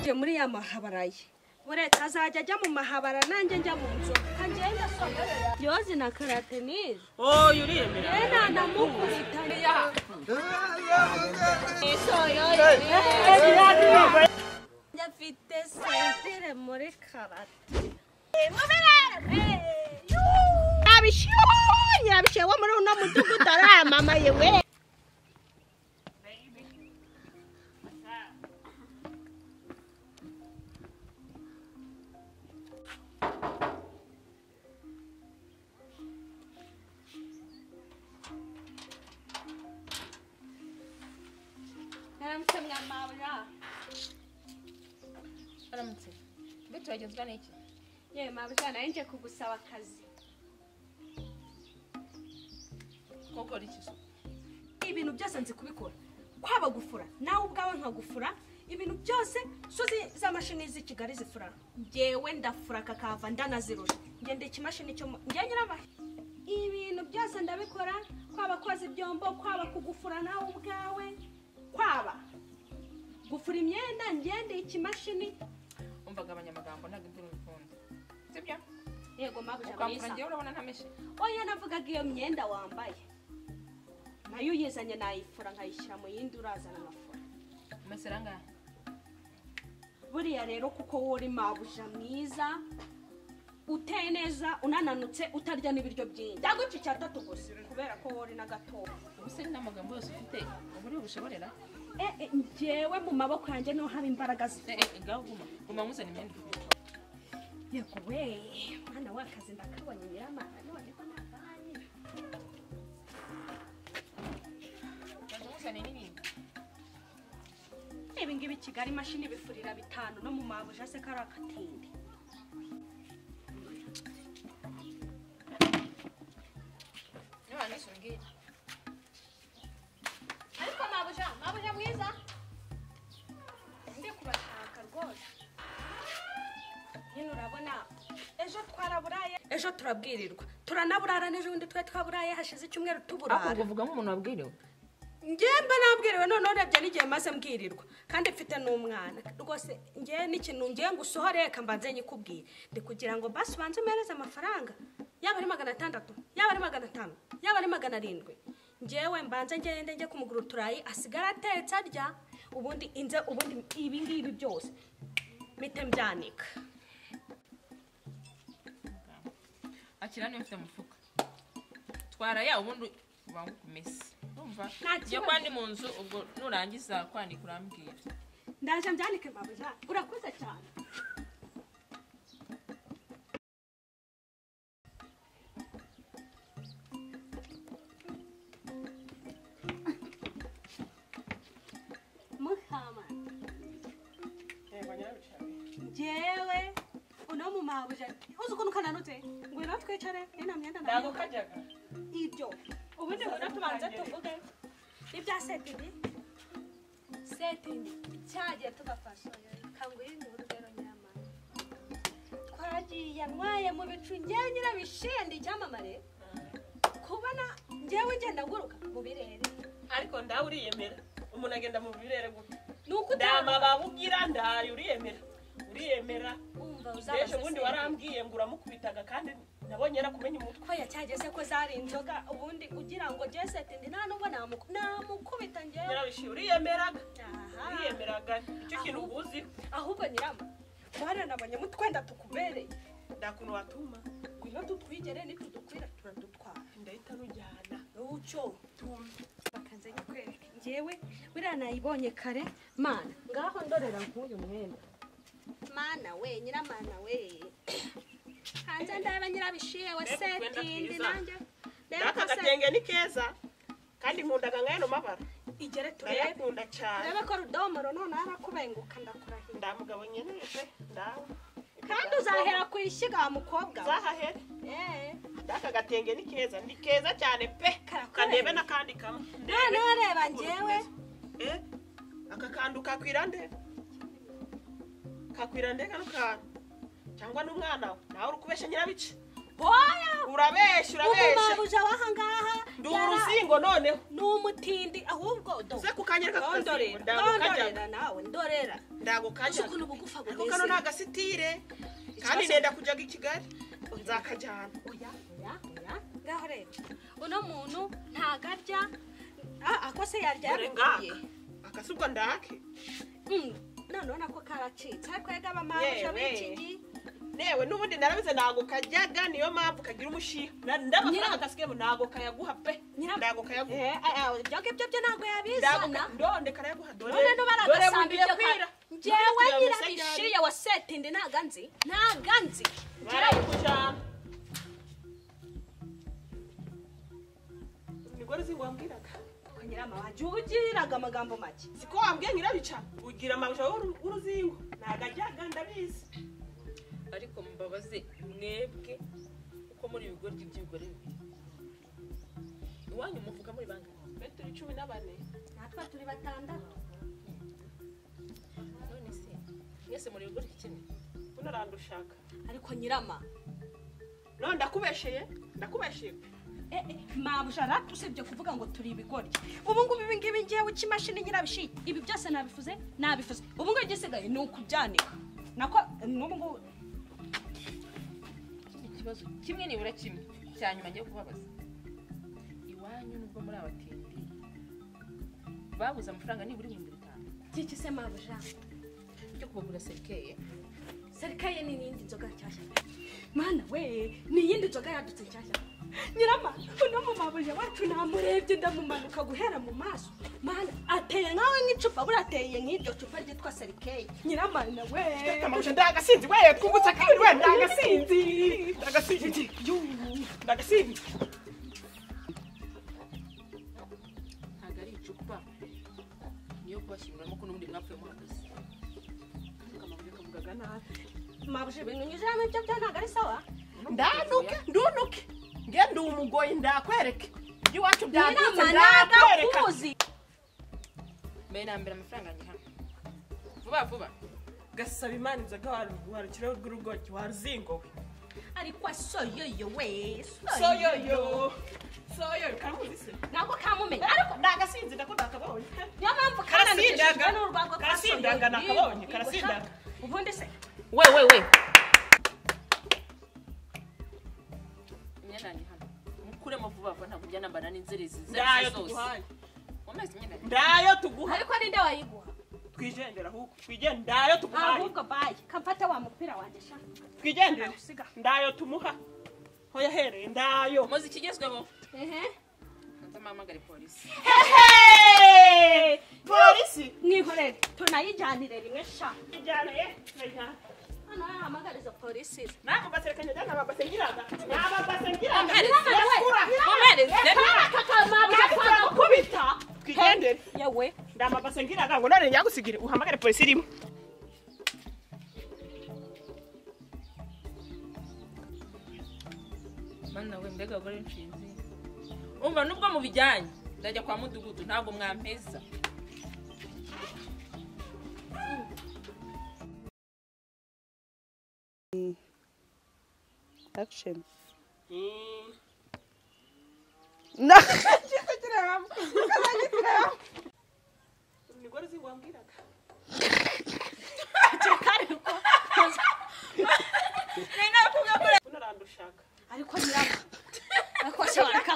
Yagiye muri ya mahabara ye. Buretse azajya ajya mu mahabara nanjye njya mu nzu. Kangenda so. Yozi na karate nize. Oh, yuriyemera. Yena ndamukubita. So yo. Ndafite sentere muri karate. Nyabishe wo muri uno mudugudu aramamaye we. Aramutse mwamabura. Aramutse. Bitu wagezwa n'iki? Yewe mabura naye nje kugusaba akazi. Gukora iki se? Ibintu byose nzi kubikora. Kwaba gufura, nawe ubwawe nkagufura, ibintu byose suzi z'amashini z'i Kigali zifura. Ngewe ndafura kakava ndanazirusha. Ngende ikimashini cyo nge nyiraba. Ibintu byose ndabikora, kwaba koza ibyombo, kwaba kugufura nawe ubwawe, kwaba gufura imyenda ngende ikimashini. Umvaga abanyamagambo ntabwo imvura ubikunda. Sibyo? Yego mabuja mwiza. Ngewe urabona ntameshe. Oya navugaga iyo myenda wambaye. Nayo uyizanye nayifura nkayishyira mu yindi urazana nkafura. Umesera ngahe? Buriya rero kuko wori mabuja mwiza uteye neza unananutse utarya n'ibiryo byinshi. Ndaguca icyatatu gusa kubera ko wori n'agato. Ubuse n'amagambo yose ufite uburi ubushoborera? Njyewe mu maboko yanjye niho haba imbaraga zifite. Ngaho guma. Guma nkuzane imyenda. Yego we, mwana w'akazi ndakabonye nyiramana noneho navanye. Ibi ngibi Kigali imashini bifurira bitanu no mu mabuja se kari akatindi. Ariko mabuja, mabuja mwiza. Ndi kubashaka rwose. Nyine urabona ejo twaraburaye, ejo turabwirirwa. Turanaburara n'ejo bundi twe twaburaye hashize icyumweru tuburara. Ahubwo uvuga nk'umuntu wabwiriwe. Ngemba nabwiriwe none urebye n'igihe maze mbwirirwa kandi mfite n'umwana rwose nge n'ikintu ngiye ngusohore reka mbanze nyikubwire ndi kugira ngo basi ubanze umereze amafaranga yaba ari 600 yaba ari 500 yaba ari 700 ngewe mbanze ngende njye kumugura uturayi asigara atetse arya ubundi inze ubundi ibi ngibi byose mpite mbyanika. Akira niyo mfite mufuka twara ya ubundi ubangukumese. Umva ngiye kwandi mu nzu ubwo nurangiza kwandika urambwira. Ndaje mbyandike mabuja urakoze cyane. Muhama. Njyewe uno mu mabuja uzi ukuntu kananutse ngwino twicare ina myenda ndago kajyaga ibyo ubundi ngwino tubanze tuvuge ibya setindi setindi cyagiye tugafasha kanguye inkuru rero nyamara twagiye ntwaye mu bicu ngewe nyirabishende icyamamare kubona ngewe ngenda nguruka mu birere. Ariko ndawe uriyemera umuntu agenda mu birere gute? Nuko ndamababugira ndayo uriyemera uriyemera. Umva uzabaze ejo bundi warambwiye ngo uramukubitaga kandi nabonye yarakumenye umutwe. Oya cyageze ko zari inzoga ubundi ugira ngo Jesete ndi nta nubwo namukubita ngewe. Nyirabishi uriyemeraga. Uriyemeraga icyo kintu ubuzi. Ahubwo nyirama twaranabonye mutwenda tukubereye. Ndakuntu watuma ngwino tutwigere nitudukwira turadutwara. Ndahita nujyana. Ucyo tume. Bakanze nyikwereke ngewe buriya nayibonye kare mana ngaho ndorera nk'uyu mwenda. Mana we nyiramana we. Hanze ndaba nyirabishiye we setindi nanjye. Ndaka gatenge ni keza kandi nkundaga ngayano mabara. Igere turebe. Ndakunda cyane. Ndaba ko rudomoro none arakubenguka ndakurahiye. Ndamugabo nyene pe ndawe. Kandi uzahera kuyishyiga mukobwa. Uzahahera. Ndaka gatenge ni keza cyane pe. Kandebe nakandi kamwe. None reba ngewe. Aka kandu kakwirande. Kakwirande kano kantu. Cyangwa n'umwana we nawe urukubesha nyirabice. Oya. Urabeshya urabeshya. Umumabuja wahangaha. Ndi uruzingo noneho. Ni umutindi ahubwo do. Uze kukanyereka kukazindorera. Ndorera nawe ndorera. Ndagukajya. Ukuntu bugufa bumeze. Ariko kano nagasitire. Kandi nenda kujyaga i Kigali. Nzakajyana. Oya oya oya. Ngaho rero. Uno muntu ntagarya. Akose yarya yabikuye. Akasubwa ndake. None nako karacitse ariko yega abamabuja b'iki. Newe nubundi narabize nago kajyaga niyo mpamvu kagira umushiha. Ndamafaranga kasigaye nago kayaguha pe. Ndago kayaguha. Ibyo ngibyo byo nago yabizana. Ndonde karayaguha dore. None nubaragasambi ibyo kwira. Njyewe nyirabishiye wa setinde ntaganzi. Ntaganzi. Barayikujana. Nigore zingwambwiraga. Nyirama wajugiraga amagambo make. Siko wambwiye nyirabica ugira amabuja w'uruzingo. Nagajyaga ndabizi. Ariko mbabaze mwebwe uko muri ibigoryi by'ibigore bibiri. Iwanyu muvuga muri bangahe? Twe turi 14. Natwe turi 6. None se mwese muri ibigoryi kimwe? Buno randushaka. Ariko nyirama. None ndakubesheye, ndakubesheye. Mabuja ratusebye kuvuga ngo turi ibigoryi. Ubu ngubu ibi ngibi ngiye ukimashini nyirabishiye. Ibi byose nabifuze, nabifuze. Ubu ngubu igisigaye ni ukubyanika. Nako n'ubu ngubu ikibazo kimwe nibura kimwe cyanyuma ngiye kubabaza. Iwanyu nubwo muri abatindi babuze amafaranga nibura 5000. Kiki se mabuja? Cyo kubagura serikeye. Serikeye ni nindi nzoga nshyashya. Mana we, ni yindi nzoga yadutse nshyashya. Nyirama, uno mumabuja wacu namurebye ndamumanuka guhera mu maso. Mana ateye nkawe nk'icupa burateye nk'iryo cupa ryitwa serikeye. Nyirama na we. Mabuja ndagasinzi we, twungutse kabiri we ndagasinzi. Ndagasinzi. Ndagasinzi. Ntago ari icupa. Niyo kubashyinguramo ko n'ubundi mwapfuye muhagaze. Kamabuja kavugaga nabi. Mabuja ibintu nyuzamo ibyo byo ntago ari sawa. Ndanuke, ndunuke. Ngende umugoyi ndakwereke. Iwacu byadutse ndakwereka. Mbere na mbere amafaranga yanjye hano. Vuba vuba. Gasaba Imana inzoga warukira rw'urugoki waruzingowe. Ariko soyoyo we. Soyoyo. Soyoyo kamuzi se. Nako kamumenya. Ariko ndagasinzi ndako ndakabonye. Niyo mpamvu karasindaga n'urwagwa karasindaga nakabonye karasindaga. Ubundi se. We we we. Imyenda yanjye hano. Mukuremo vuba vuba ntabwo njya nambara n'inzerezi zose. Wameze imyenda. Ndayo tuguha. Ariko ninde wayiguha? Twigendera huko. Twigendera ndayo tuguha. Ahubwo bayi. Kamfata wa mupira wanjye sha. Twigendera. Ndayo tumuha. Ho yahereye ndayo. Muzi ikigezweho. Ehe. Nzamamagare polisi. Hehe! Polisi mwihorere tunayijyanire rimwe sha. Ijyane ye. Hano yahamagariza polisi. Nako baserekanye dana babasengiraga. Nababasengiraga. Kubita. Twigendere. Yewe. Ndamabasengiraga ngo none nyagusigire uhamagare polisi irimo. Mana we mbega gore nshinzi. Umva nubwo mubijyanye ndajya kwa mudugudu ntabwo mwampeza. Action. No. Nigore zingwambwiraga. Nena kuvuga Buno randushaka. Ariko nyirama. Ariko se waraka